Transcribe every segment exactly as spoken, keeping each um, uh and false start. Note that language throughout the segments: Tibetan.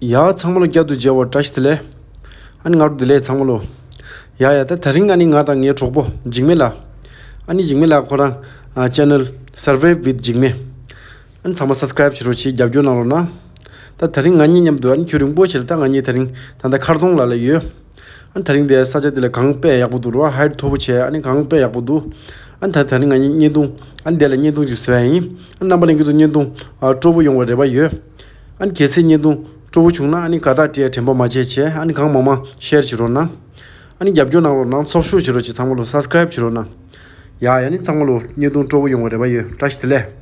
ཡ་ཚང་མ་ལོ་བསྐྱར་དུ་མཇལ་བར་བཀྲ་ཤིས་བདེ་ལེགས། ཨ་ནི་ང་རུ་བདེ་ལེགས་ཚང་མ་ལོ། ཡ་ཡ་ད་དེ་རིང་ཨ་ནི་ང་དང་ངའི་གྲོགས་པོ་འཇིགས་མེད་ལགས། ཨ་ནི་འཇིགས་མེད་ལགས་ཁོ་རང་ཨ་ཆེ་ནལ་Survive with འཇིགས་མེད། ཨ་ནི་ཚང་མ་སབ་སི་ཀ་རེབ་བྱེད་རོགས་བྱེད། རྒྱབ་སྐྱོར་གནང་རོགས་གནང་། ད་དེ་རིང་ང་གཉིས་མཉམ་དུ་ཨ་ནི་ཁྱོད་རིང་པོ་ཞིག་ལ་ད་ང་གཉིས་དེ་རིང་ད་ལྟ་མཁར་རྫོང་ལ་ལ་ཡོད། ཨ་ནི་དེ་རིང་དེ་ས་ཆ་དེ་ལ་གངས་དཔེ་ཡག་པོ་འདུག་རོ། ཧའིཊ་མཐོ་པོ་བྱས། ཨ་ནི་གངས་དཔེ་ཡག་པོ་འདུག་ཨ་ནི་ད་དེ་རིང་ང་གཉིས་བརྙན་ཐུང་ཨ་ནི་དེ་ལ་བརྙན་ཐུང་ཅིག་བཟོ་ཡ་ཡིན། ཨ་ནི་རྣམ་པ་ལྷན་རྒྱས་ཚོ་བརྙན་ཐུང་ཨ་སྤྲོ་པོ་ཡོང་བའི་རེ་བ་ཡོད། ཨ་ནི་གལ་སྲིད་བརྙན་ཐུང་སྤྲོ་པོ་བྱུང་ན་ཨ་ནི་དགའ་རྟགས་སྤྲད་དྲན་པ་མ་བརྗེད་བྱས། ཨ་ནི་གང་མང་མང་ཤེར་བྱེད་རོགས་གནང་། ཨ་ནི་རྒྱབ་སྐྱོར་གནང་རོགས་གནང་། ཚོགས་ཞུགས་བྱེད་རོགས་བྱེད། ཚང་མ་ལོ་སབ་སི་ཀ་རེབ་བྱེད་རོགས་གནང་། ཡ་ཡ་ནི་ཚང་མ་ལོ་བརྙན་ཐུང་སྤྲོ་པོ་ཡོང་བའི་རེ་བ་ཡོད། བཀྲ་ཤིས་བདེ་ལེགས།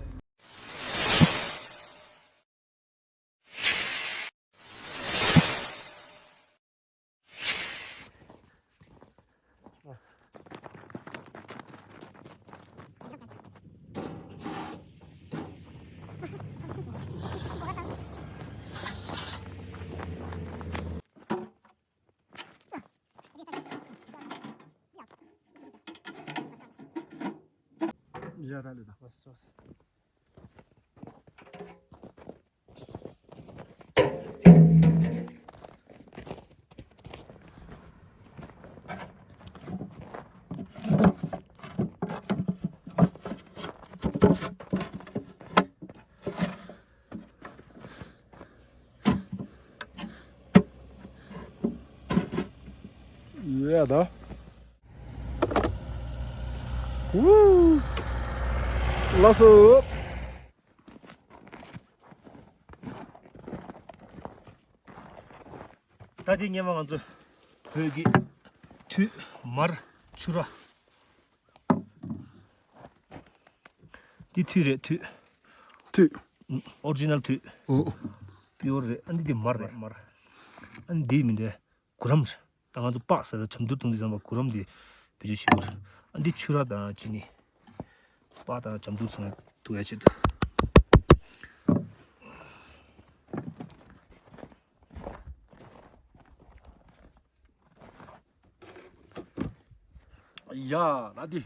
ཡ་ད། ཝུ། ལགས་སོ། ད་དེ་སྔོན་མ་ང་ཚོ་བོད་ཀྱི་ཐུད་མར་ཆུ་ར། འདི་ཐུད་རེད། ཐུད། ཐུད། ཨོ་རི་ཇི་ནལ་ཐུད། ཨོ། པིའུར་རེད། ཨ་འདི་འདི་མར་རེད། མར། ཨ་འདི་མི་འདྲ། གུ་རམ་རེད། ད་ང་ཚོ་པགས་ཟེར་ད་ཇ་མདུར་བཏུང་དུས་ཙམ་པ་གུ་རམ་འདི་བེད་སྤྱོད་བྱེད་དགོས་རེད། ཨ་འདི་ཆུ་ར་དང་ཅི་ནི། པགས་དང་ཇ་མདུར་ཚོང་བཏུང་ཡ་ཆེད་དུ། ཡ། ད་འདི།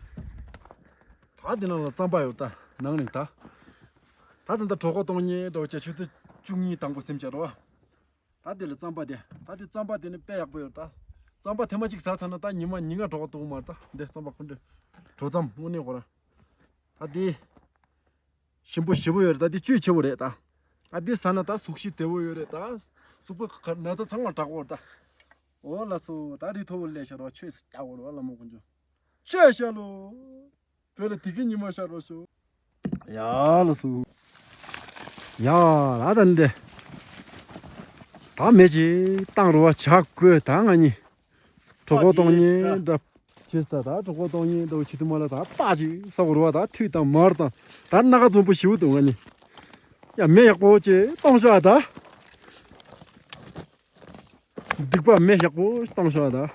ད་འདི་ནང་ལ་རྩམ་པ་ཡོད་ད། ནང་ནས་ད། ད་ད་ལྟ་གྲོད་ཁོག་གཏོང་མཁན་འདྲ་བོ་བྱས། ཆུ་ཚོད་བཅུ་གཉིས་དང་པོ་ཟིན་བྱས་རོ། ད་འདི་ལ་རྩམ་པ་དེ། ད་འདི་རྩམ་པ་དེ་ནི་དཔེ་ཡག་པོ་ཡོད་ད། རྩམ་པ་ཐེངས་མ་གཅིག་ཟ་ཚར་ན་ད་ཉི་མ་ཉིན་གང་གྲོད་ཁོག་ལྟོགས་མ་རེད་ད། འདི་རྩམ་པ་ཁོ་འདྲ། དྲོ་རྩམ་དངོས་གནས་ཁོ་རང་། ད་འདི། ཞིམ་པོ་ཞེ་པོ་ཡོད་རེད་ད། འདི་བཅུད་ཆེ་བོ་རེད་ད། ད་འདི་ཟ་ན་ད་གཟུགས་གཞི་བདེ་བོ་ཡོད་རེད་ད། གཟུགས་པོ་ན་ཚ་ཚང་མ་དྲག་པོ་རེད་ད། འོ་ལགས་སོ། ད་རི་མཐོ་བོ་སླེབས་ཤག་རོ། ཆོས་སུ་རྒྱག་འོ་རོ་བླ་མ་དཀོན་མཆོག་ཆོས་བཤད་ལོ། བོད་ལ་བདེ་སྐྱིད་ཉི་མ་ཤར་རོ་ཤོག་ཡ་ལགས་སོ། ཡ་ལ་ད་འདི། ད་མེ་ཅིག་བཏང་རུ་བ་ཇ་བསྐོལ། ད་ང་གཉིས་གྲོད་ཁོག་གཏོང་མཁན་འདྲ། ཆེས་ད་ད་གྲོད་ཁོག་གཏོང་མཁན་འདྲ་བོ་བྱེད་དུས་མ་ལ་ད་པགས་ཅིག་ཟ་དགོས་རུ་བ། ད་ཐུད་དང་མར་དང་ད་སྣ་ཁ་འཛོམས་པོ་ཞེ་པོ་འདུག་ང་གཉིས། ཡ་མེ་ཡག་པོ་ཅིག་བཏང་ཤག་ད། སྡིག་པ་མེ་ཡག་པོ་བཏང་ཤག་ད།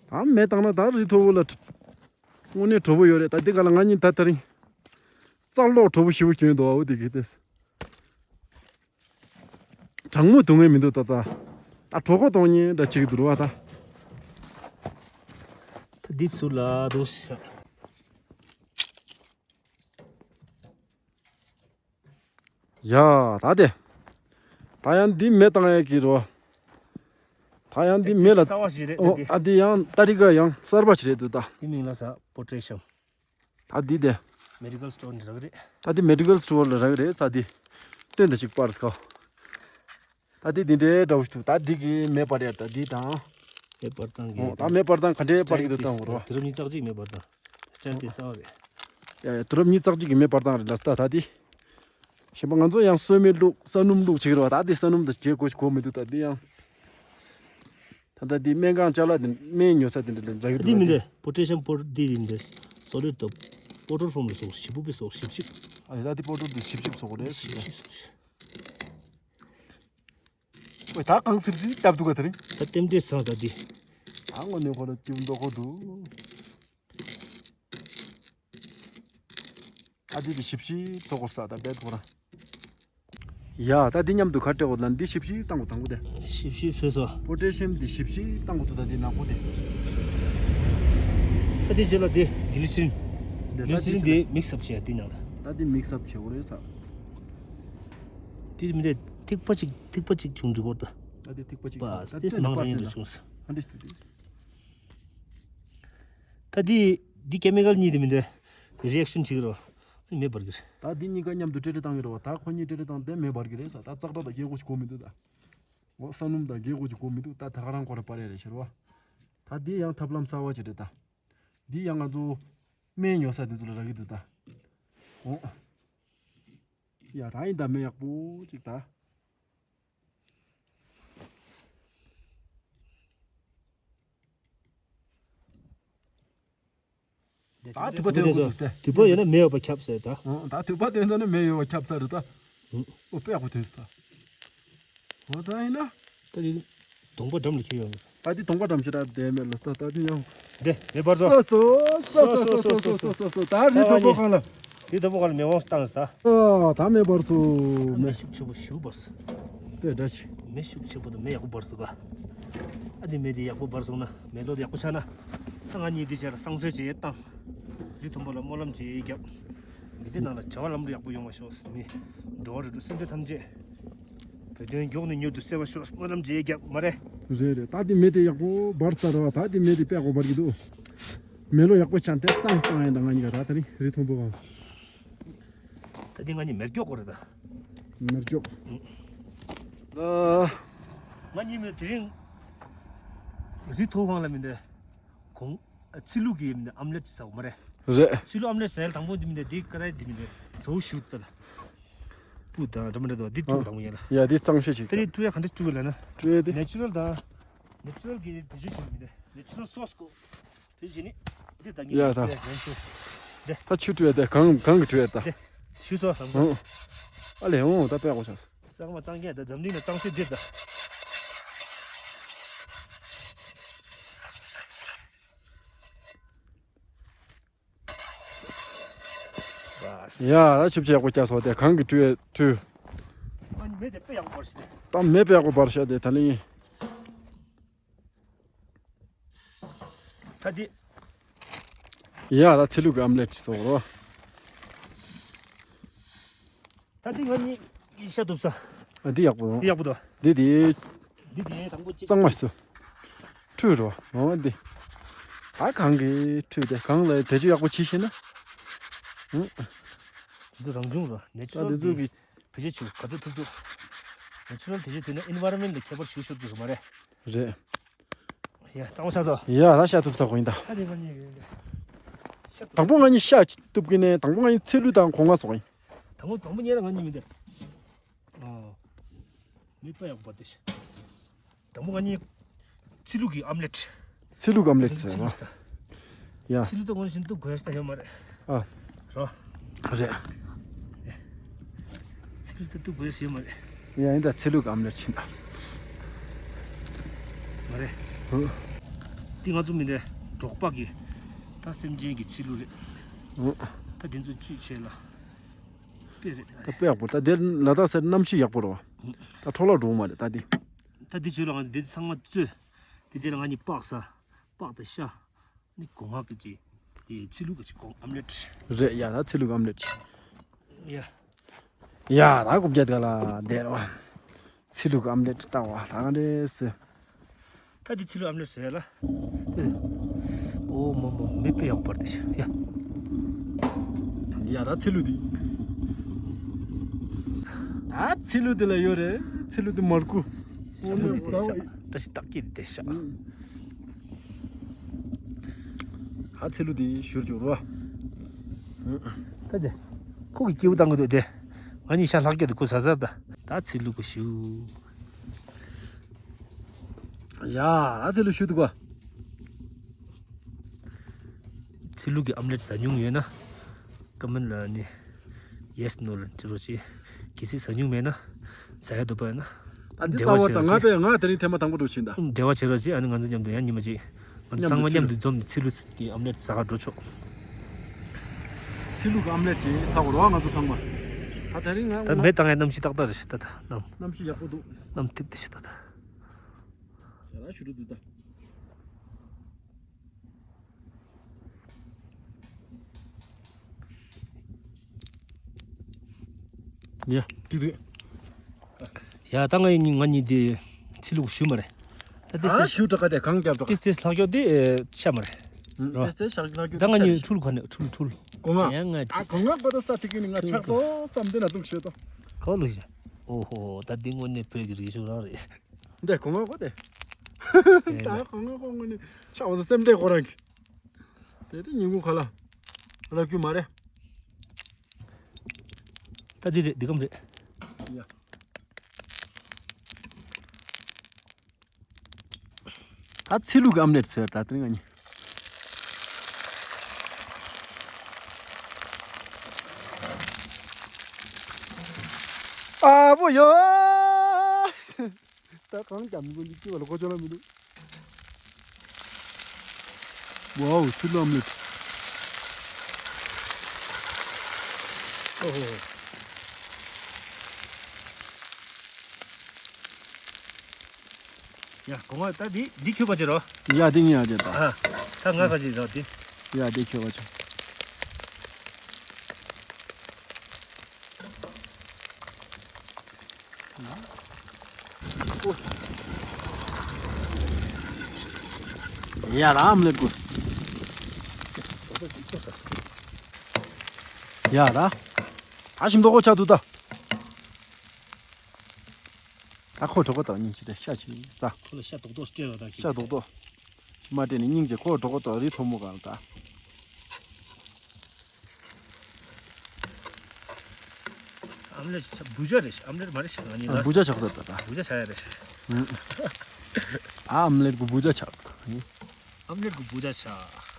ད་མེ་བཏང་ན་ད་རི་མཐོ་བོ་ལ་དངོས་གནས་དྲོ་པོ་ཡོད་རེད། ད་འདི་ག་ལ་ང་གཉིས་ད་དེ་རིང་རྩ་སློག་དྲོ་པོ་ཞེ་པོ་གྱོན་འདུག་ཨ། འོ་དེ་གི་ཏེ། གྲང་མོ་འདུག་ངེས་མི་འདུག་ད་ད། ད་གྲོད་ཁོག་གཏོང་མཁན་འདྲ་ཅིག་འདུག་རུ་བ་ད། ད་འདི་ཚུར་ལ་འདུག་ཤག་ཡ་ད་དེ། ད་ཡང་འདི་མེ་བཏང་ཡ་གི་རོ། ད་ཡང་འདི་མེ་ལ། གསར་བ་ཞིག་རེད་ཨོ་ད་དེ། ཨ་འདི་ཡང་ཏ་རི་ཀ་ཡང་གསར་པ་ཞིག་རེད་འདུག་ད། དེ་མིང་ལ་ས་པོ་ཊེ་ཤམ། ད་འདི་དེ། མེ་ཌི་ཀལ་སི་ཊོར་ནས་རག་རེད། ད་འདི་མེ་ཌི་ཀལ་སི་ཊོར་ལ་རག་རེད་ས་འདི། སྟོན་ད་ཅིག་པར་ཁ། ད་འདི་འདི་འདྲའི་འདྲ་བོ་ཞིག་འདུག་ད་འདི་གི་མེ་སྤར་ཡ་ད་འདི་དང་། མེ་སྤར་སྟངས་ཀྱི་ཨོ་ད་མེ་སྤར་སྟངས་ག་འདྲའི་སྤར་གི་འདུག་ད་འོ་རོ། དུས་རབས་ཉི་ཤུ་རྩ་གཅིག་མེ་སྤར་སྟངས། སི་ཊལ་དེ་གསར་བ་རེད། ཡ་ཡ་དུས་རབས་ཉི་ཤུ་རྩ་གཅིག་གི་མེ་སྤར་སྟངས་རེད་ལ་ས་ད་ད་འདི། གཞན་པ་ང་ཚོ་ཡང་སོལ་མེ་བླུགས་ས་སྣུམ་བླུགས་བྱེད་ཀྱི་རེད་བ། ད་འདི་ས་སྣུམ་དང་གྱེས་དགོས་ཤིག་གོ་མི་འདུག་ད་འདི་ཡང་། ད་ལྟ་འདི་སྨན་ཁང་ཅ་ལག་འདི་སྨན་ཉོ་ས་འདི་འདྲ་ལ་འདྲ་གི་འདི་འདུག་མི་འདྲ། པོ་ཊེ་ཤམ་པོ་འདི་ཡིན་འདྲ། སོ་ལིཌ་དང་པོ་ཊར་ཕོམ་ལ་སོགས་ཞིབ་པོ་པའི་སོགས་ཞིབ་ཞིབ། ཨ་ད་འདི་པོ་ཊར་འདི་ཞིབ་ཞིབ་སོགས་རེད། ཞིབ་ཞིབ་ཞིབ་ཞིབ། ཨོ་ད་གང་སིབ་སིབ་བཏབ་འདུག་ག་དེ་རིང་། ད་རྟེན་འབྲེལ་བཟང་ད་འདི། ད་དངོས་གནས་ཁོ་ལ་སྐྱིད་པོ་མདོག་ཁོ་འདུག་ཨ་འདི་འདི་ཞིབ་ཞིབ་བཟོ་དགོས་ས་ད་རྦད་ཁོ་རང་། ཡ་ད་འདི་མཉམ་དུ་ཁ་སྤྲད་དགོས་ལ་འདི་ཞིབ་ཞིབ་བཏང་དགོས་དང་པོ་དེ། ཞིབ་ཞིབ་བཟོས་སོ། པོ་ཊེ་ཤམ་འདི་ཞིབ་ཞིབ་བཏང་དགོས་འདུག་ད་འདི་ནག་པོ་དེ། ད་འདི་རྗེས་ལ་འདི་གི་ལི་སི་རིན། འདི་གི་ལི་སི་རིན་འདི་མིག་སི་ཨབ་བྱས་འདི་ནང་ལ། ད་འདི་མིག་སི་ཨབ་བྱེད་དགོས་རེད་ས། དེ་མི་འདྲ། ཐིགས་པ་གཅིག་ཐིགས་པ་གཅིག་བྱུང་འགྲིག་གོ་ད། ད་དེ་ཐིགས་པ་གཅིག་བྱུང་། པ་ད་སྟེས་དེ་མང་རང་ཡིན་འགྲོ་བྱུང་ས། ཨ་འདྲ་ཞིག་ད་དེ། ད་དེ་དེ་ཀེ་མི་ཀལ་གཉིས་དེ་མི་འདྲ། རི་ཨེག་ཤན་བྱེད་ཀྱི་རེད་བ། མེ་འབར་གྱི་རེད། ད་དེ་གཉིས་ཀ་མཉམ་དུ་སྤྲེལ་རེ་བཏང་གི་རེད་བ། ད་ཁོ་གཉིས་སྤྲེལ་རེ་བཏང་དེ་མེ་འབར་གྱི་རེད་ས། ད་ཙག་སྒྲ་དང་སྐད་གོ་ཞིག་གོ་མི་འདུག་ད། འོ་ས་སྣུམ་དང་སྐད་གོ་ཞིག་གོ་མི་འདུག་ད་ད་ག་རང་ཁོ་ར་པར་ཡ་རེད་ཤེར་བ། ད་དེ་ཡང་ཐབས་ལམ་གསར་བ་ཅིག་རེད་ད། འདི་ཡང་ང་ཚོ་སྨན་ཉོ་ས་དེ་ཚོ་ལ་རག་གི་འདུག་ད། འོ། ཡ་ད་ཡིན་ད་མེ་ཡག་པོ་ཅིག་ད། ད་དུ་པ་དེ་ཚོ་དུ་པ་ཡོད་ན་མེ་ཡོད་པ་ཁྱབ་ཟེར་ད། ད་དུ་པ་དེ་ཚོ་ནི་མེ་ཡོད་པ་ཁྱབ་ཚར་རེད་ད། ཨོ་དཔེ་ཡག་པོ་ཐོན་སོང་ད། འོ་ད་ཡིན་ན། ད་དེ་གདོང་པ་འགྲམ་ལ་འཁྱེར་ཡོང་། ད་དེ་གདོང་པ་འགྲམ་ཞེ་དྲག་བསྡད་མེད་ལ་ད་ད་དེ་ཡང་། དེ་མེ་འབར་སོང་། སོ་སོ་སོ་སོ་སོ་སོ་སོ་སོ། ད་རི་མཐོན་པོ་སྒང་ལ། རི་མཐོན་པོ་སྒང་ལ་མེ་དབང་བཏང་ས། ཨ་ད་མེ་འབར་སོང་། མེ་ཤུགས་ཆེན་པོ་ཞེ་པོ་འབར་སོང་། དཔེ་འདྲ་ཞིག་མེ་ཤུགས་ཆེན་པོ་དང་མེ་ཡག་པོ་འབར་སོང་ག་ཨ་དེ་མེ་དེ་ཡག་པོ་འབར་སོང་ན་མེ་ལོ་དེ་ཡག་པོ་ཆགས་ན། ད་ང་གཉིས་དེ་བྱས་ལ་བསང་གསོལ་བྱས་བཏང་། རི་མཐོན་པོ་ལ་སྨོན་ལམ་བྱས་རྒྱབ། མི་ཚེ་ནང་ལ་བྱ་བ་ལམ་འགྲོ་ཡག་པོ་ཡོང་བ་ཤོག་མི། འགྲོ་བ་རིགས་དྲུག་སེམས་ཅན་ཐམས་ཅད། བོད་དོན་མགྱོགས་ནས་མྱུར་དུ་གསལ་བར་ཤོག་སྨོན་ལམ་བྱེད་རྒྱབ་མ་རེད། རེད་རེད། ད་དེ་མེ་དེ་ཡག་པོ་འབར་ཚར་བ། ད་དེ་མེ་དེ་དཔེ་ཡག་པོ་འབར་གྱི་འདུག་མེ་ལོ་ཡག་པོ་ཆགས་དེ་བསང་བཏང་ཡིན་ད་ང་གཉིས་ཀ་ད་དེ་རིང་རི་མཐོན་པོ་གང་། ད་དེ་ང་གཉིས་མེ་སྒྱོགས་དགོས་རེད་ད། མེ་སྒྱོགས། ཨ། ང་གཉིས་མེ་དེ་རིང་། རི་མཐོ་སྒང་ལ་མི་འདུག་གོང་། ཚི་ལུ་གི་ཨམ་ལེ་ཊི་ཟ་བ་མ་རེད། རེད། ཚི་ལུ་ཨམ་ལེ་ཊི་ཟ་ཡ་དང་པོ་འདི་མི་འདུག་འདི་ཀ་ར་འདི་མི་འདུག་མཛོ་ཤུ་ཏ་ལ། སྤུ་དང་འདྲ་མི་འདྲ་འདུག་འདི་བཅུག་དང་པོ་ཡིན་ལ། ཡ་འདི་གཙང་བཤད་ཅིག་ད་འདི་བཅུག་ཡ་ག་འདྲ་བཅུག་ལ་ན། བཅུག་ཡ་འདི། ནེ་ཅུ་རལ་དང་། ནེ་ཅུ་རལ་གི་བེད་སྤྱོད་བྱེད་མི་འདུག་ནེ་ཅུ་རལ་སོ་སི་གོ་དེ་བཞིན་ནི། འདི་ད་ཡ་ད། ད་ཆུ་བཀྲུ་ཡ་དེ་གང་གང་གི་བཀྲུ་ཡ་ད། འདི། ཤུ་སོ་ལམ་སོ། ཨ་ལས་འོང་ད་དཔེ་གོ་ཆགས། གཙང་མ་གཙང་རྐྱང་ད་འཛམ་གླིང་ལ་གཙང་ཤོས་འདི་ད། ཡ་ད་ཆུ་བྱས་གོ་ཆགས་སོ་དེ་གང་གི་བཀྲུ་ཡ་བཀྲུ། ཨ་ནི་མེ་དེ་དཔེ་ཡག་པོ་འབར་ཤག་ད་མེ་དཔེ་ཡག་པོ་འབར་ཤག་དེ་ད་ལིང་། ད་འདི། ཡ་ད་ཚི་ལུ་གི་ཨམ་ལེ་ཊི་སོགས་རོ། ད་འདི་ང་གཉིས་ཀྱིས་ཤ་གཏུབ་ས། ཨ་འདི་ཡག་པོ་འདུག་འདི་ཡག་པོ་འདུག་འདི་འདི། འདི་འདི་དང་པོ་གཅིག་གཙང་མ་སོ། ཁྲུས་རོ། འོ་འདི། ད་གང་གི་ཁྲུས་དེ་གང་ལ་བེད་སྤྱོད་ཡག་པོ་བྱེད་ཤེས་ན། ཨུ། འདི་རང་བྱུང་རོ། ནེ་ཅུ་རལ་འདི་ཚོ་གི་བེད་སྤྱོད་བྱེད་ག་ཚོད་ཐུབ་ཐུབ། ནེ་ཅུ་རལ་བེད་སྤྱོད་བྱས་ན་ཨེན་ཝའི་རོན་མེན་ཊི་ལ་ཁྱད་པར་ཞེ་པོ་ཤོར་འགྲོ་གི་མ་རེད། རེད། ཡ་གཙང་མ་ཆགས་སོང་། ཡ་ད་ཤ་གཏུབ་ཚར་གོ་ཡིན་ད། ཨ་རེ་ང་གཉིས་ཡོད་ཡོད། ཤ་གཏུབ། དང་པོ་ང་གཉིས་ཤ་གཏུབ་ཀྱི་ནས་དང་པོ་ང་གཉིས་ཚི་ལུ་དང་གོང་ང་སོགས་ཡིན། དང་པོ་དང་པོ་ཉལ་ལ་ང་གཉིས་མི་འདུག་ཨ། མི་དཔེ་ཡག་པོ་འབར་ཏེ་ཤ། དང་པོ་ང་གཉིས་ཚི་ལུ་གི་ཨམ་ལེ་ཊི། ཚི་ལུ་གི་ཨམ་ལེ་ཊི་ཟེར་བ། ཡ། ཚི་ལུ་ད་ང་བཞིན་དུ་དགོས་ས་ཡོད་མ་རེད། ཨ། རོ། རེད། ཚི་ལུ་ད་དུ་དགོས་ས་ཡོད་མ་རེད། ཡ་ཡིན་ད་ཚི་ལུ་གི་ཨམ་ལེ་ཊི་ཕྱིན་ད། མ་རེད། ཧུ། འདི་ང་ཚོ་མི་འདྲ་འབྲོག་པ་གི་ད་སེམས་ཅན་གྱི་ཚི་ལུ་རེད། ཧུ། ད་འདི་ཚོ་བཅུད་ཆེ་ལ། དཔེ་རེད། ད་དཔེ་ཡག་པོ་ད་དེ་ལ་དྭགས་ས་གནམ་གཤིས་ཡག་པོ་རེད་བ། ད་འཕྲོ་བརླག་འགྲོ་གི་མ་རེད་ད་འདི། ད་འདི་བྱོས་ལ་ང་ཚོ་འདི་ཚང་མ་བཙོས། འདི་རྗེས་ལ་ང་གཉིས་སྤགས་ཟ། སྤགས་དང་ཤ། ནི་སྒོ་ང་གི་ཅི། དེ་ཚི་ལུ་གི་ཅི་སྒོང་ཨམ་ལེ་ཊི། རེད་ཡ་ད་ཚི་ལུ་གི་ཨམ་ལེ་ཊི། ཡ། ཡ་ད་རྐུབ་བཀྱག་དེ་ལ་བསྡད་རོ། ཚི་ལུ་གི་ཨམ་ལེ་ཊི་ལྟ་བ་ད་ག་འདྲས་སེ། ད་དེ་ཚི་ལུ་ཨམ་ལེ་ཊི་བཟོས་ལ། ཨོ་མོ་མོ་མི་དཔེ་ཡག་པར་དེ་ཤ་ཡ། ཡ་ད་ཚི་ལུ་དེ། ད་ཚི་ལུ་དེ་ལ་ཡོད་རེད་ཚི་ལུ་དེ་མར་ཁུ། ཚི་ལུ་དེ་དེ་ཤ་བཀྲ་ཤིས་རྟགས་བརྒྱད་དེ་ཤ། ཨ་ཚི་ལུ་དེ་བཞུར་འཇུག་རོ། ད་དེ། ཁོ་གི་སྐྱེས་བུ་བཏང་གི་འདུག་དེ། ང་གཉིས་ཤ་ལྷག་སྐྱེས་དུ་ཁོ་ཟ་ཟར་ད། ད་ཚི་ལུ་གི་བཞུ། ཡ། ད་ཚི་ལུ་བཞུ་འདུག་ག་ཚི་ལུ་གི་ཨམ་ལེ་ཊི་ཟ་མྱོང་ཡོད་ན། ཀོ་མེན་ཊི་ལ་ནི། ཡེ་སི་ནོ་ལ་འབྲི་རོགས་བྱེད། གལ་སྲིད་ཟ་མྱོང་མེད་ན། ཟ་ཡ་འདོད་པ་ཡོད་ན། ཨ་འདི་འབྲེལ་བ་གསར་པ་བྱེད་དང་ང་རོགས་པས་ང་དེ་རིང་ཐེངས་མ་དང་པོ་འགྲོ་ཕྱིན་ད། བྱེད། འབྲེལ་བ་བྱེད་རོགས་བྱེད་ཨ་ནི་ང་ཚོ་མཉམ་དུ་ཡང་ཉི་མ་གཅིག་ང་ཚོ་མཉམ་ཚང་མ་དུ་མཉམ་དུ་འཛོམས་ནས་ཚི་ལུ་གི་ཨམ་ལེ་ཊི་ཟ་ག་འགྲོ་ཆོག་ཚི་ལུ་གི་ཨམ་ལེ་ཊི་ཅིག་ཟ་དགོས་རེད་བ་ང་ཚོ་ཚང་མ། ད་དེ་རིང་ང་ད་མེ་བཏང་ཡ་གནམ་གཤིས་ཏག་ཏག་རེད་ཤི་ད་ད་གནམ། གནམ་གཤིས་ཡག་པོ་འདུག་གནམ་ཐིབས་ཏེ་ཤི་ད་ད། ཞེ་ལ་ཞུ་རུ་འདུག་ད། ཡ། འདི་འདུག་ཡ་ད་ང་ཡི་ང་གཉིས་དེ་ཚི་ལུག་ཞུ་མ་རེད། ད་དེ་ཨ་སེ་ཞུ་དྲག་ག་དེ་གང་རྒྱབ་དྲག་ཏིས་ཏིས་ལྷག་ཀྱོག་དེ་ཤ་མ་རེད། རོ། ཏིས་ཏིས་ཤ་ལྷག་ཀྱོག་ད་ང་གཉིས་འཁྲུལ་ག་ནས་འཁྲུལ་འཁྲུལ། གོ་ང་ཡ་ང་ཨ་གོ་ང་གོ་ད་ས་ཐིག་གི་ནི་ང་ཆག་ཏོ་བསམ་དེ་ན་འདུག་ཤོད་དོ། གོ་ལུག་ཤ། ཨོ་ཧོ་ད་འདི་དངོས་གནས་བོད་ཀྱི་རིག་གཞུང་རང་རེད། འདི་གོ་ང་གོ་དེ། ད་གོ་ང་གོ་ངོ་ནི་ཆག་བ་ས་སེམས་ཏེ་ཁོ་རང་གི། དེ་དེ་ཉིན་གུང་ཁ་ལ་ར་རྒྱུ་མ་རེད། ད་འདི་རེད་འདི་གམ་རེད། ཡ། ད་ཚི་ལུག་གི་ཨམ་ལེ་ཊི་ཟེར་ད་དེ་ང་གཉིས། ཨ་བོ་ཡོ། ད་གང་རྒྱབ་མི་དགོས་འདི་སྐྱེ་བ་ལ་གོ་ཆོད་ལ་མི་འདུག་ཝའོ་ཚི་ལུག་ཨམ་ལེ་ཊི། ཨོ་ཧོ། ཡ་གོང་མ་ད་འདི་འདི་ཁྱོད་ག་ཅི་རོ། ཡ་འདི་ངས་ཡ་ཅེ་ད། ཨ་ད་ང་ག་ཅི་རོ་འདི། ཡ་འདི་ཁྱོད་ག་ཅི། ཡ་ར་ཨམ་ལེ་ཀུ། ཡ་ར། ད་ཞིམ་མདོག་ཁ་ཆགས་འདུག་ད། ད་ཁོ་གྲོགས་པོ་དང་སྙིང་རྗེ་དེ་ཤ་ཆེ་ས། ཁོ་ལ་ཤ་རྡོག་རྡོག་སྤྲད་རོགས་དང་། ཤ་རྡོག་རྡོག་མ་སྤྲད་ནས་སྙིང་རྗེ་ཁོ་གྲོགས་པོ་དང་རི་མཐོ་མོ་གང་ལ་ད། ཨམ་ལེ་ཆ་བུ་ཇ་རེད་ཤག་ཨམ་ལེ་མ་རེད་ཤག་ང་གཉིས་ལ་བུ་ཇ་ཆགས་ས་ད་ད། བུ་ཇ་ཆགས་ཡ་རེད་ཤག་ཨ་ཨམ་ལེ་གུ་བུ་ཇ་ཆགས་ད། ཨམ་ལེ་གུ་བུ་ཇ་ཆགས།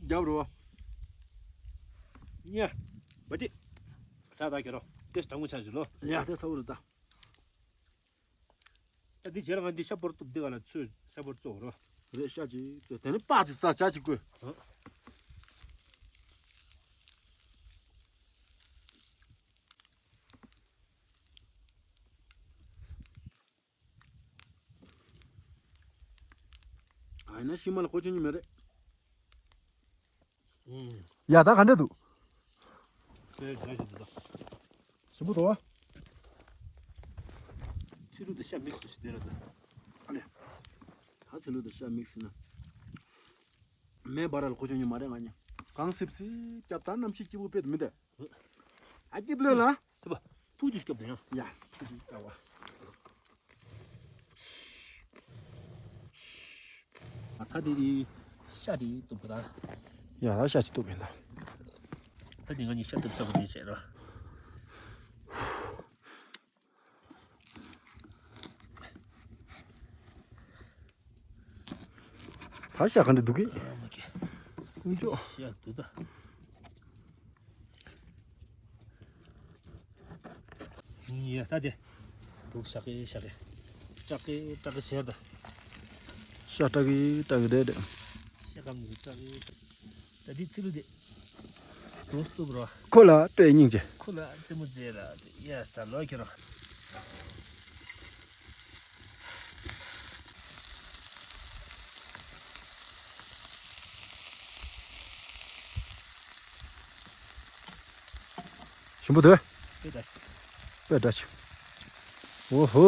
རྒྱབ་རོ། ཉ། བ་ཏི། ས་ད་གེ་རོ། དེ་དྲང་མོ་ཆ་ཞུ་ལོ། ཡ་དེ་ས་བོ་རེད་ད། ད་འདི་རྗེས་ལ་ང་འདི་ཤ་པོར་གཏུབ་འདི་ག་ལ་ཚོས་ཤ་པོར་བཙོ་རོ། རེད་ཤ་ཅིག་བཙོ་དེ་ནི་པགས་ཅིག་ཟ་ཇ་ཅིག་བསྐོལ། ཨ་ཡིན་ན་ཤི་མ་ལ་ཁོ་ཆུང་ཉི་མ་རེད། ཡ་ད་ག་འདྲ་འདུག་དེ་འདྲ་ཞིག་འདུག་ད། ཞིམ་པོ་འདུག་བ། ཚི་ལུ་དང་ཤ་མིག་སི་ཞིག་དེ་ར་ད། ཨ་ལེ། ད་ཚི་ལུ་དང་ཤ་མིག་སི་ན། མེ་འབར་ར་ལ་ཁོ་ཆུང་ཉི་མ་རེད་ང་གཉིས། གང་སིབ་སིབ་སྐྱབས་ད་གནམ་གཤིས་སྐྱིད་པོ་དཔེ་དུ་མི་འདུག་ཨ་སྐྱིད་པོ་ལ། ཐུབ་པ། ཕུག་ཏུ་སྐྱོབ་དང་ཡང་། ཡ། ཕུག་ཏུ་སྐྱོབ་པ། ཨ་ད་དེ་དེ་ཤ་དེ་གཏུབ་པ་དང་། ཡ་ད་ཤ་ཅིག་གཏུབ་ཡིན་ད། ད་དེ་ང་གཉིས་ཤ་གཏུབ་ས་བོ་དེ་བྱས་རོ། ད་ཤ་ག་འདྲ་འདུག་གི། ཨ་མ་ཀེ། ཀུན་ཅོ། ཤ་འདུག་ད། ཡ་ད་དེ། འདུག་ཤ་ཀེ་ཤ་ཀེ། ཀྲག་ཀེ་ཀྲག་ཀེ་བྱས་ད། ཤ་ཀྲག་ཀེ་ཀྲག་ཀེ་རེད་རེད། ཤ་སྐམ་ནི་ཀྲག་ཀེ་ཀྲག་ཀེ། ད་འདི་ཚི་ལུ་དེ། རོ་སྟུབ་རོ། ཁོ་ལ་སྤྲོད་སྙིང་རྗེ། ཁོ་ལ་རྩེད་མོ་རྩེ་ལ་དེ་ཡ་ས་ལོ་ཁྱེར་རོ། ཞིམ་པོ་འདུག་དེ་ད། དཔེ་འདྲ་ཆུ། ཨོ་ཧོ་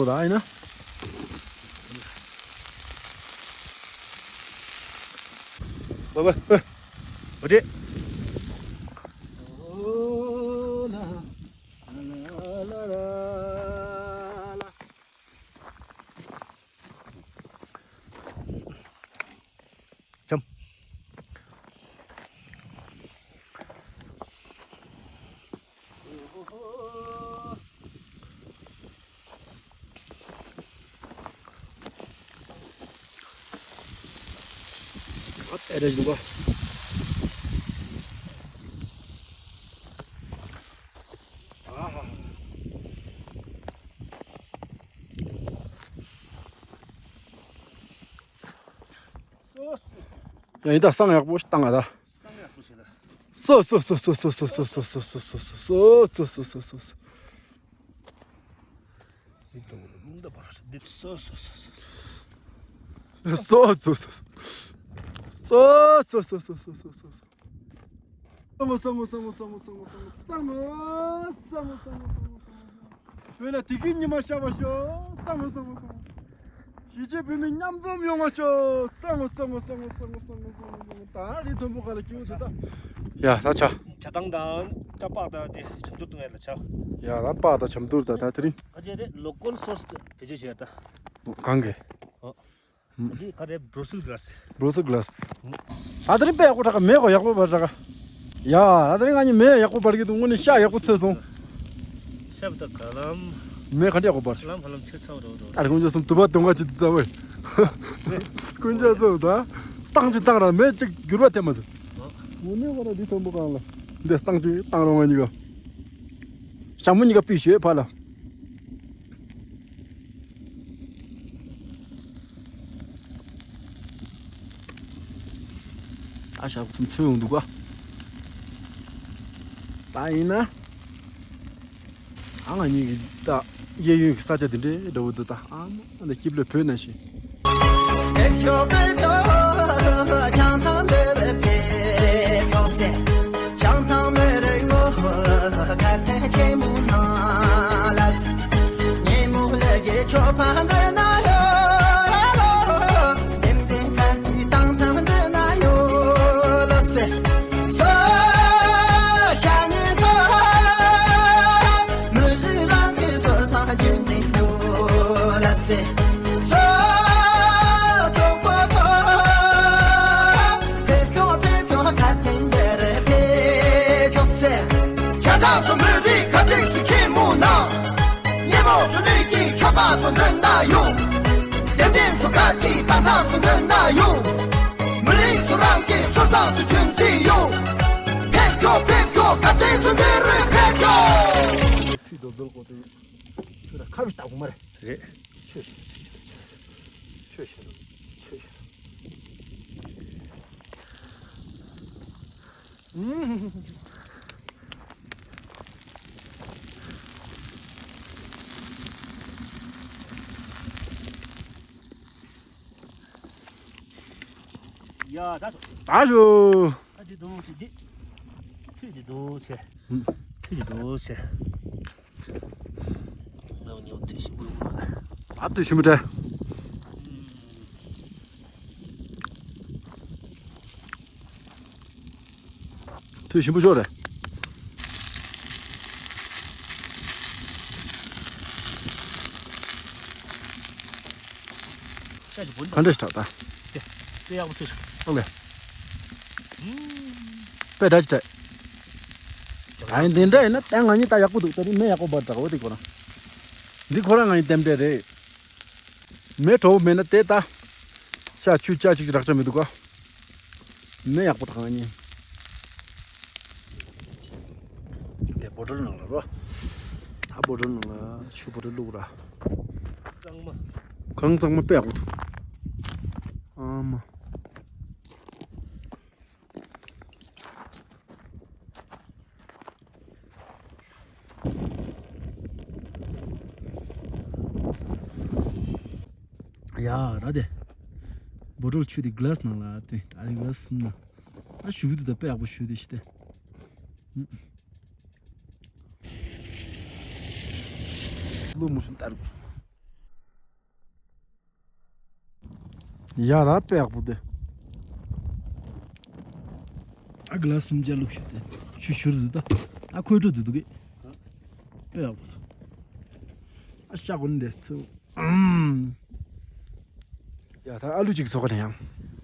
ད་ཨ་ཡིན་ན། བ་བ་བ། བ་དེ། ལྕམ། ཨ་ཏེ་རེ་ཞིག་འདུག་ག། ཡ་ཡིན་ད། བསང་ཡག་པོ་ཞིག་བཏང་ང་ད། བསང་ཡག་པོ་ཞིག་ད། སོ་སོ་སོ། འདི་ལྟ་བུ་ལུང་ད་བར་སོ། འདི་སོ་སོ་སོ། སོ་སོ་སོ། སོ་སོ་སོ། སོ་སོ་སོ། སང་ངོ་སང་ངོ། བོད་ལ་དེ་གི་ཉི་མ་ཤར་བ་ཤོག། སང་ངོ་སང་ངོ་སང་ངོ། གཞིས་བྱེས་བོད་མི་མཉམ་འཛོམས་ཡོང་བ་ཤོག། སང་ངོ་སང་ངོ། ད་རི་མཐོན་པོ་ག་ལ་སྐྱིད་པོ་དེ་ད། ཡ་ད་ཆ། བྱ་ཐང་དང་ཀྲ་པགས་དང་དེ་ཇ་མདུར་བཏུང་ཡ་ལ་ཆ། ཡ་ད་པགས་དང་ཇ་མདུར་དང་ད་དེ་རིང་། ཨ་ཅེ་དེ་ལོ་ཀལ་སོར་སི་བེད་སྤྱོད་བྱས་ད། གང་གི། ཨོ། འདི་ག་རེ། Brussels grass། Brussels grass། ད་དེ་རིང་དཔེ་ཡག་པོ་དྲག་ག། མེ་གོ་ཡག་པོ་འབར་དྲག་ག། ཡ་ད་དེ་རིང་ང་གཉིས་མེ་ཡག་པོ་འབར་གི་འདུག། དངོས་གནས་ཤ་ཡག་པོ་ཚོས་སོང་། ཤ་བ་ད་ག་ལམ། མེ་ག་འདྲ་ཡག་པོ་འབར། ལམ་ཧ་ལམ་ཆོད་ཚར་རོ་རོ། ཨ་རེ་དཀོན་མཆོག་གསུམ། དུ་བ་དུང་ག་ཅི་དུ་ཚ་བས། དཀོན་མཆོག་གསུམ་ད། བསང་ཅིག་བཏང་ར་མེ་ཅིག་འགྱུར་བ་ཐེབས་མ་ཟེར། དངོས་གནས་ཁོ་ར་འདི་མཐོན་པོ་གང་ལ། འདི་བསང་ཅིག་བཏང་རོགས་ང་གཉིས་ཀ། ཞང་མོ་གཉིས་ཀ་པི་ཤོད་ཕ་ལ། ཨ་ཞག་གསུམ་ཚོས་ཡོང་འདུག་ག། ད་ཡིན་ན། ཨ་ང་གཉིས་ཀྱི་ད་གཡས་གཡོན་གྱི་ས་ཆ་འདི་འདྲའི་འདྲ་བོ་འདུག་ད། ཨ་མ་འདི་སྐྱིབས་ལོས་བོད་ན་ཤི། ཆ་ཚང་སུ་མི་རིགས་ཁ་བྲལ་སུ་ཆེན་མོ་ན། ཉེ་མོ་སུ་ལུས་ཀྱི་ཆོ་ག་སུ་འདོན་ན་ཡོང་། རྒྱབ་རྟེན་སུ་ཁ་ཀྱི་དང་ཐང་སུ་འདོན་ན་ཡོང་། མི་རིགས་སུ་རང་གི་སོ་སང་སུ་ཆུན་ཚི་ཡོང་། ཕེབས་ཤོག་ཕེབས་ཤོག་ཁ་བྲལ་སུ་འདོན་རུ་ཕེབས་ཤོག། ཁྱོད་རྡོ་རྡོལ་གོ་དུས་ཁྱོད་ལ་ཁ་བའི་ལྟ་གོ་མ་རེད། རེད། ཆོས་ཆོས་ཆོས་ཆོས་ཆོས་ཆོས། ཡ་ད་ད་ཞུ། ཨ་ཅེ་དུང་ཅེ་འདི། ཐུད་ཅེ་དུང་ཅེ། ཐུད་ཅེ་དུང་ཅེ། ང་ཉོ་ཐུད་ཞིམ་པོ་ཡོང་། ཨ་ཐུད་ཞིམ་པོ་འདྲ། ཐུད་ཞིམ་པོ་ཤོར་རེད། ཤ་ཞིག་བུན་ག་འདྲ་ཞིག་དྲག་ད། དེ་དེ་ཡག་པོ་ཐུད་ཤིག་ཨང་ལེ། དཔེ་འདྲ་ཞིག་དྲག་ཨ་ཡིན་འདི་འདྲ་ཡིན་ན་ད་ང་གཉིས་ད་ཡག་པོ་འདུག་ད་ནི་མེ་ཡག་པོ་འབར་དྲག་འོ་དེ་ཁོ་རང་། འདི་ཁོ་རང་ང་གཉིས་ལྟེམ་འབྲས་རེད། མེ་དྲོ་བོ་མེད་ན་དེ་ད། ཤ་ཆུ་ཅག་ཅིག་རག་ཆ་མི་འདུག་ག། མེ་ཡག་པོ་དྲག་ང་གཉིས། དེ་བོ་ཊལ་ནང་ལ་རོ། ད་བོ་ཊལ་ནང་ལ་ཆུ་བོ་ཊལ་བླུགས་ར། གཙང་མ། གང་གཙང་མ་དཔེ་ཡག་པོ་འདུག་ཨ་མ། ཡ་ར་དེ། བོ་ཊལ་ཆུ་དེ་གི་ལཱ་སི་ནང་ལ་ལྟོས། ད་དེ་གི་ལཱ་སི་ནང་ལ། ཨ་ཞུ་གི་འདུག་ད་དཔེ་ཡག་པོ་ཞུ་དེ་ཤི་དེ། སློ་མོ་ཤོན་ལྟར། ཡ་ར་དཔེ་ཡག་པོ་དེ། ཨ་གི་ལཱ་སི་སུམ་བརྒྱ་བླུགས་ཤིག་དེ། ཆུ་ཤུར་ཟིག་ད། ཨ་ཁོའི་འགྲོ་འདུག་འདུག་གི། དཔེ་ཡག་པོ་ཚོ། ཨ་ཤ་གོན་དེ་ཚོ། ཨམ། ཡ་ད་ཨ་ལུ་ཅིག་ཚོ་ག་ནས་ཡང་།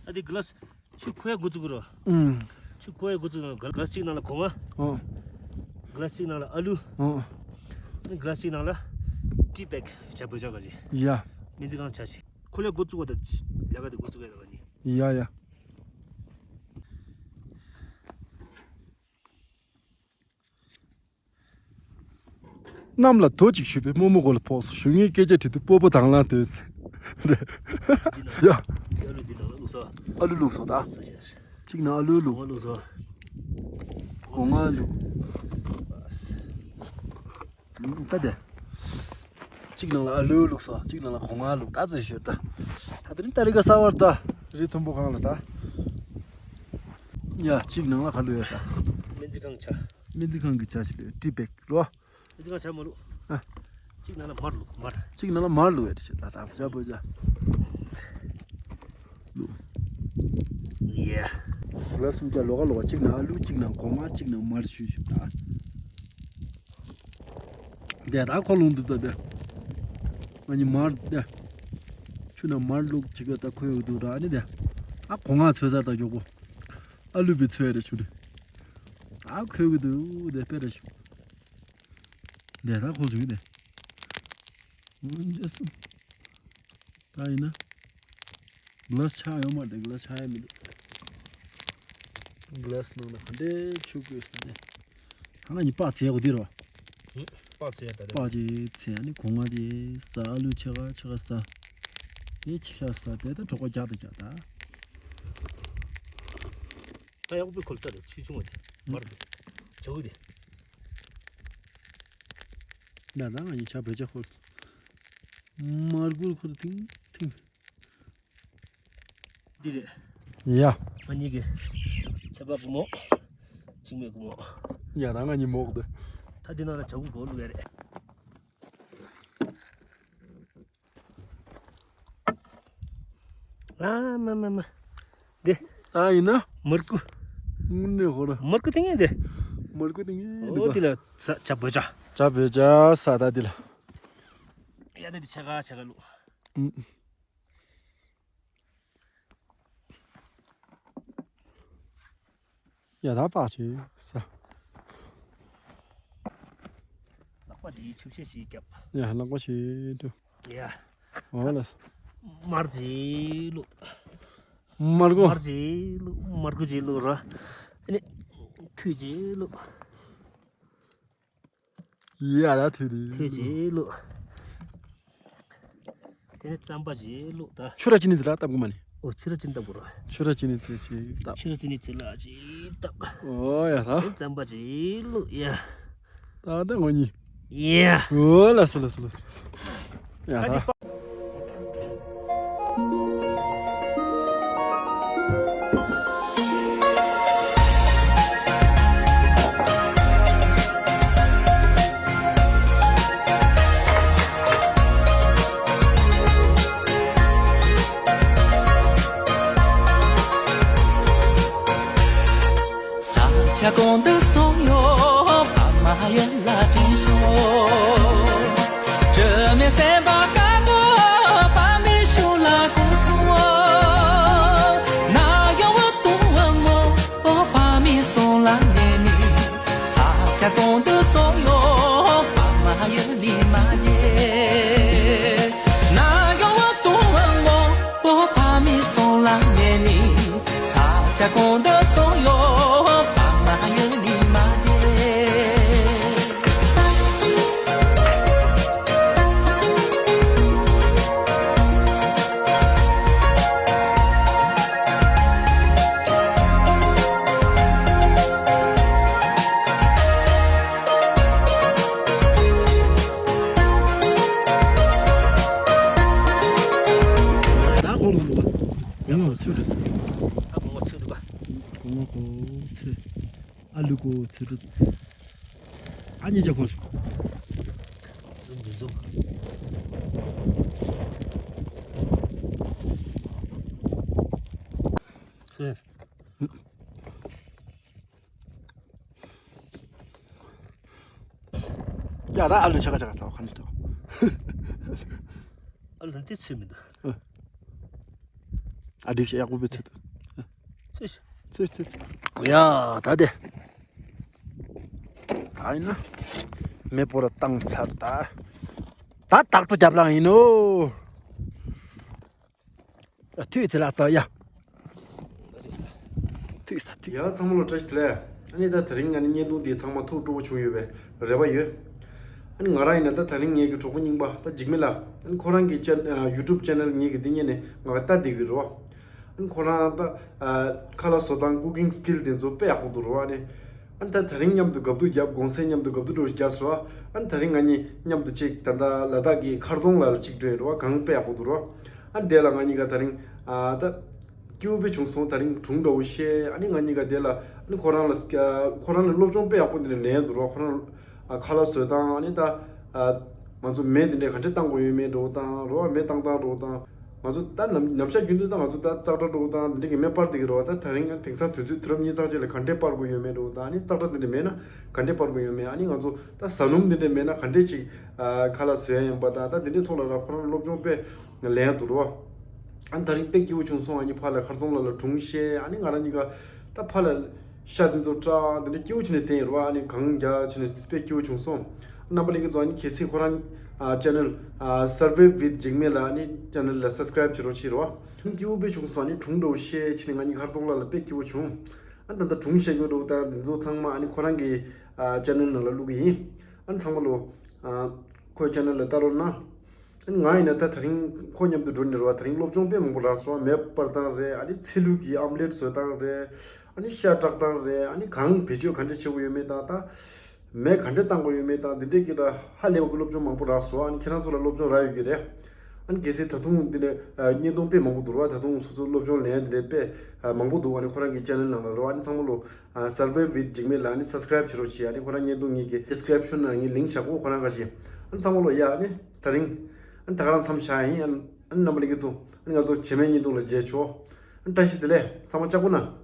ཨ་དེ་གི་ལཱ་སི། ཆུ་ཁོལ་ཡ་འགོ་བཙུགས་རོ། ཨུམ། ཆུ་ཁོལ་ཡ་འགོ་བཙུགས་ན་གི་ལཱ་སི་གཅིག་ནང་ལ་གོང་ང་། ཨོ། གི་ལཱ་སི་གཅིག་ནང་ལ་ཨ་ལུ། ཨོ། གི་ལཱ་སི་གཅིག་ནང་ལ་ཊི་པེག་བྱ་བོད་ཇ་ག་ཅི། ཡ། སྨན་རྩིས་ཁང་བྱ་ཞིག་ཁོལ་ཡ་འགོ་བཙུགས་པ་དང་ལས་ཀ་དེ་འགོ་བཙུགས་ཡ་ད་ག་ནི། ཡ་ཡ། གནམ་ལ་རྡོ་གཅིག་གཞུས་པས་རྨོ་མོ་མགོ་ལ་ཕོག་སོང་། གཞུ་ངའི་སྐད་ཆ་དྲིས་དུས་སྤོ་བོ་དང་བླངས་ཏེ། རེད། ཡ། ཨ་ལུ་འདི་ནང་ལ་བླུགས་སོ། ཨ་ལུ་བླུགས་སོང་ད། གཅིག་ནང་ཨ་ལུ་བླུགས། ཨ་ལུ་བླུགས་སོ། སྒོ་ང་བླུགས། ད་དེ། གཅིག་ནང་ལ་ཨ་ལུ་བླུགས་སོ། གཅིག་ནང་ལ་སྒོ་ང་བླུགས། ད་ཚོད་ཤོད་ད། ད་དེ་རིང་ད་རི་ག་ས་བར་ད། རི་མཐོན་པོ་གང་ལ་ད། ཡ་གཅིག་ནང་ལ་ཁ་ལུ་ཡོད་ད། སྨན་རྩིས་ཁང་ཆ། སྨན་རྩིས་ཁང་གི་ཆ་ཞིག་ལས་ཏི་བེག་ལོ། སྨན་རྩིས་ཁང་ཆ་མ་བླུགས། ཨ། གཅིག་ནང་ལ་མར་བླུགས་མར། གཅིག་ནང་ལ་མར་བླུགས་ཡོད་ད་ཞིག་ད་ད་བོ་ཅ་བོ་ཅ། ལོ། ཡ། ལ་སུམ་ཅ་ལོ་ག་ལོ་ག་གཅིག་ནང་ཨ་ལུ་གཅིག་ནང་སྒོ་ང་གཅིག་ནང་མར་ཞུ་ཞུ་ད། དེ་ད་ཁོ་ལུང་དུ་ད་དེ། ང་གཉིས་མར་དེ། ཆུ་ནང་མར་བླུགས་བྱེད་དགོས་ད་ཁོ་ཡོད་འདུག་ད་ཨ་ནི་དེ། ཨ་སྒོ་ང་ཚོས་ཟ་ད་མགྱོགས་པོ། ཨ་ལུ་བི་ཚོས་རེ་ཆུ་ནི། ཨ་ཁོས་གི་འདུག་དེ་དཔེ་རེ་ཞུ། དེ་ད་ཁོ་བཟུང་གི་དེ། འོན་ཅེ་སུ། ད་ཡིན་ན། གི་ལ་སི་ཆག་ཡོད་མ་རེད། གི་ལ་སི་ཆག་ཡ་མི་འདུག་གི་ལ་སི་ནང་ན་ག་འདྲའི་ཆུ་བསྐོལ་སོང་ནས། ད་ང་གཉིས་སྤགས་ཚལ་གོ་འདི་རོ། ཨུ། སྤགས་ཚལ་ད་རེད། སྤགས་ཅིག་ཚལ་ནི་གོང་ང་ཅིག་ཟ། ཨ་ལུ་ཕྱེད་ཀ་ཕྱེད་ཀ་ཟ། དེ་ཕྱེད་ཀ་ཟ། དེ་ད་གྲོགས་པོ་རྒྱག་ད་རྒྱག་ད། ད་ཡག་པོའི་ཁོལ་ལྟ་རེད། ཆུ་ཆུང་བ་དེ་མར་དེ་བྱ་བུ་དེ། ད་ད་ང་གཉིས་ཆ་བོད་ཆ་ཁོལ། མར་གུར་ཁོལ་ཐིང་ཐིང་། འདི་རེད། ཡ། ང་གཉིས་ཀྱི་ཚེ་དཔག་བུ་མོ། འཇིགས་མེད་བུ་མོ། ཡ་ད་ང་གཉིས་མོག་དེ། ད་འདི་ནང་ལ་བྱ་བུ་གོ་བླུགས་ཡ་རེད། ཨ་མ་མ་མ། འདི། ཨ་ཡིན་ན། མར་ཀུ། དངོས་གནས་ཧོ་ར། མར་ཀུ་ཐིང་ངེ་འདི། མར་ཀུ་ཐིང་ངེ་འདི་ཨོ་ག་འདི་ལ་ས་ཆ་བོད་ཆ། ཆ་བོད་ཆ་ས་ད་འདི་ལ། ཡ་ད་འདི་ཆ་ག་ཆ་ག་ལུ། ཨུམ། ཡ་ད་པགས་ཆེ་ས། ལག་པ་འདི་ཆུ་ཤེལ་ཞིག་བརྒྱབ། ཡ་ལག་པ་ཞིག་ཏུ། ཡ། འོ་ལ་ས། མར་ཅིག་བླུགས། མར་གོ། མར་ཅིག་བླུགས། མར་གོ་ཅིག་བླུགས་ར། ཨ་ནི། ཐུད་ཅིག་བླུགས། ཡ་ད་ཐུད་དེ། ཐུད་ཅིག་བླུགས། དེ་ནས་རྩམ་པ་ཅིག་བླུགས་ད། ཆུ་ར་ཅི་ནི་ཟི་ལ་བཏབ་གི་མ་ནི། ཨོ་ཆུ་ར་ཅི་ནི་བཏབ་དགོས་ར། ཆུ་ར་ཅི་ནི་ཙི་ཞིག་བཏབ། ཆུ་ར་ཅི་ནི་ཙི་ལ་ཅིག་བཏབ། ཨོ་ཡ་ད། དེ་རྩམ་པ་ཅིག་བླུགས་ཡ། ད་ད་ངོ་གཉིས། ཡ། ཨོ་ལ་སོ་ལ་སོ་ལ་སོ་ལ་སོ། ཡ་ད། ས་ཆ་གང་དུ་སོང་ཡོད་ཕ་མ་ཡུལ་ལ་དྲིན་ཤོར། དྲི་མེད་སེམས་པ་དཀར་པོ་ཕ་མའི་ཞབས་ལ་གུས་སོང་། ན་གཡོ་བ་དུང་བ་མོ་ཕ་མའི་གསུང་ལ་ཉན་ནས། ས་ཆ་གང་དུ་སོང་ཡོད་ཕ་མ་ཡུལ་ལས་མ་བརྗེད། ན་གཡོ་བ་དུང་བ་མོ་ཕ་མའི་གསུང་ལ་ཉན་ནས། ས་ཆ་གང་དུ་སོང་ཡོད་ཕ་མ་ཡུལ་ལས་མ་བརྗེད། ད་གོང་ལ་འདུག་པ། གོང་ལ་ཚུད་འགྲོ། ད་གོང་ལ་ཚུད་འདུག་པ། གོང་ལ་གོང་ཚུད། ཨ་ལུ་གོ་ཚུད་འགྲོ། ཨ་ནི་ཅག་གོ་ཚུད། འཛུམ་འཛུམ་འཛུམ། ཚུད། ཡ་ད་ཨ་ལུ་ཆ་ག་ཆ་ག་ས་བ་ཁ་ནི་ཏོ། ཨ་ལུ་འདི་ཚུད་མི་འདུག་ཨ་འགྲིག་ཤག་ཡག་པོ་བེད་ཚུད། ཚུད་ཤག་ཚུད་ཚུད་ཚུད། ཡ་ད་དེ། ད་ཡིན་ན། མེ་སྤོ་ར་བཏང་ཚར་ད། ད་ཏག་ཏུ་རྒྱབ་ལངས་ཡིན་ནོ། ཐུགས་ཚེ་ལ་ས་ཡ། ཐུགས་ས་ཐུགས། ཡ་ཚང་མ་ལ་བཀྲ་ཤིས་བདེ་ལེགས། ཨ་ནི་ད་དེ་རིང་ང་ནི་བརྙན་ཐུང་འདི་ཚང་མ་ཐུགས་སྤྲོ་པོ་བྱུང་ཡོད་པའི་རེ་བ་ཡོད། ཨ་ནི་ང་རང་ཡིན་ན་ད་དེ་རིང་ངེད་ཀྱི་གྲོགས་པོ་རྙིང་པ་ད་འཇིགས་མེད་ལགས། ཨ་ནི་ཁོ་རང་གི་ཅན་ཨ་YouTube channel ངེད་ཀྱི་འདི་ཉིད་ནས་ང་ལ་ལྟ་བསྡད་ཀྱི་རེད་བ། ཨ་ནི་ཁོ་རང་ད་ཨ་ཁ་ལག་བཟོ་སྟངས་cooking skill དེ་ཚོ་དཔེ་ཡག་པོ་འདུག་རེད་བ། ཨ་ནི་ཨ་ནི་ད་དེ་རིང་མཉམ་དུ་དགའ་སྡུག་བརྒྱབ། གུང་སེང་མཉམ་དུ་དགའ་སྡུག་འདྲ་བོ་ཞིག་བརྒྱབ་སོང་བ། ཨ་ནི་དེ་རིང་ང་གཉིས་མཉམ་དུ་གཅིག་ད་ལྟ་ལ་དྭགས་ཀྱི་མཁར་རྫོང་ལ་གཅིག་འགྲོ་ཡི་རེད་བ། གངས་དཔེ་ཡག་པོ་འདུག་རེད་བ། ཨ་ནི་དེ་ལ་ང་གཉིས་ཀ་དེ་རིང་ཨ་ད་སྐྱིད་པོ་དཔེ་བྱུང་སོང་། དེ་རིང་སྒྲུང་འདྲ་བོ་བཤད། ཨ་ནི་ང་གཉིས་ཀ་དེ་ལ་ཨ་ནི་ཁོ་རང་ལ་ཁོ་རང་ལ་སློབ་སྦྱོང་དཔེ་ཡག་པོ་འདི་ནས་ལེན་འདུག་རོགས། ཁོ་རང་ཨ་ཁ་ལག་བཟོ་སྟངས། ཨ་ནི་ད་ཨ་ང་ཚོ་མེ་འདི་འདྲས་ག་འདྲས་བཏང་དགོས་ཡོད་མེད་འདྲ་བོ་དང་རོགས། མེ་བཏང་སྟངས་འདྲ་བོ་དང་། ང་ཚོ་ད་ནམ་ནམ་ཞག་རྒྱུན་དུ་ད་ང་ཚོ་ད་ཙག་སྒྲ་འདྲ་བོ་དང་འདི་འདྲས་ཀྱི་མེ་སྤར་བསྡད་ཀྱི་རེད་བ། ད་དེ་རིང་ཡང་དེང་སང་དུས་ཚོད་དུས་རབས་ཉིན་གཙང་ཅིག་ལ་ག་འདྲས་སྤར་དགོས་ཡོད་མེད་འདྲ་བོ་དང་། ཨ་ནི་ཙག་སྒྲ་འདི་འདྲས་མེད་ན་ག་འདྲས་སྤར་དགོས་ཡོད་མེད། ཨ་ནི་ང་ཚོ་ད་ཟ་སྣུམ་འདི་འདྲས་མེད་ན་ག་འདྲས་ཅིག་ཨ་ཁ་ལག་བཟོ་ཡ་ཡིན་པ་དང་། ད་འདི་འདྲས་ཐོག་ལ་ར་ཁོ་རང་སློབ་སྦྱོང་དཔེ་ལེན་འདུག་རོགས། ཨ་ནི་དེ་རིང་དཔེ་སྐྱིད་པོ་བྱུང་སོང་། ཨ་ནི་ཕར་ལ་མཁར་རྫོང་ལ་ལ་སྒྲུང་བཤད། ཨ་ནི་ང་རང་གཉིས་ཀ་ད་ཕར་ལ་ཤ་དེ་ཚོ་སྐྲག་དེ་འདྲ་སྐྱིད་པོ་བྱས་ནས་བསྡད་ཡོད་རེད་བ། ཨ་ནི་གངས་རྒྱག་བྱས་ནས་དཔེ་སྐྱིད་པོ་བྱུང་སོང་། རྣམ་པ་ལྷན་རྒྱས་ཚོ་ཨ་ནི་གལ་སྲིད་ཁོ་རང་ཨ་channel ཨ་Survive with Jigme ལ་ཨ་ནི་channel ལ་subscribe བྱེད་རོགས་བྱེད་རོགས། ཨ་ནི་སྐྱིད་པོ་དཔེ་བྱུང་སོང་། ཨ་ནི་སྒྲུང་འདྲ་བོ་བཤད་བྱས་ནས་ང་གཉིས་མཁར་རྫོང་ལ་ལ་དཔེ་སྐྱིད་པོ་བྱུང་། ཨ་ནི་ད་ལྟ་སྒྲུང་བཤད་རྒྱུ་འདྲ་བོ་དང་དེ་ཚོ་ཚང་མ་ཨ་ནི་ཁོ་རང་གི་ཨ་channel ནང་ལ་བླུག་གི་ཡིན། ཨ་ནི་ཚང་མ་ལོ་ཨ་ཁོའི་channel ལ་ལྟ་རོགས་གནང་། ཨ་ནི་ང་ཡིན་ན་ད་དེ་རིང་ཁོ་མཉམ་དུ་འགྲོ་ནི་རེད་བ། དེ་རིང་སློབ་སྦྱོང་དཔེ་མང་པོ་རག་སོང་། མེ་སྤར་སྟངས་རེད། ཨ་ནི་ཚེ་ལུས་ཀྱི་ཨམ་ལེད་བཟོ་སྟངས་རེད། ཨ་ནི་ཤ་སྐྲག་སྟངས་རེད། ཨ་ནི་གངས་བེད་སྤྱོད་ག་འདྲས་བྱེད་དགོས་ཡོད་མེད་དང་། ད་མེ་ག་འདྲས་བཏང་དགོས་ཡོད་མེད་དང་། འདི་འདྲས་ཀྱི་ད་ཧ་ལས་པ་གི་སློབ་སྦྱོང་མང་པོ་རག་སོང་། ཨ་ནི་ཁྱེད་རང་ཚོ་ལ་སློབ་སྦྱོང་རག་ཡོད་ཀྱི་རེད། ཨ་ནི་གལ་སྲིད་ད་དུང་འདི་འདྲས་ཨ་བརྙན་ཐུང་དཔེ་མང་པོ་འདུག་ར་བ། ད་དུང་སོ་སོ་སློབ་སྦྱོང་ལེན་འདི་འདྲས་དཔེ་ཨ་མང་པོ་འདུག་ཨ་ནི་ཁོ་རང་གི་channel ནང་ལ་རོ། ཨ་ནི་ཚང་མ་ལོ་ཨ་Survive with Jigme ལ་ཨ་ནི་subscribe བྱེད་རོགས་བྱེད། ཨ་ནི་ཁོ་རང་བརྙན་ཐུང་གཉིས་ཀྱི་description ནང་ངས་link བཞག་གོ། ཁོ་རང་ག་ཞིག་ཨ་ནི་ཚང་མ་ལོ་ཡ། ཨ་ནི་དེ་རིང་ཨ་ནི་ད་ག་རང་མཚམས་བཞག་ཡིན། ཨ་ནི་ཨ་ནི་རྣམ་པ་ལྷན་རྒྱས་ཚོ་ཨ་ནི་ང་ཚོ་རྗེས་མའི་བརྙན་ཐུང་ལ་མཇལ་ཆོག་ཨ་ནི་བཀྲ་ཤིས་བདེ་ལེགས། ཚང་མ་ལྕགས་པོ་ན།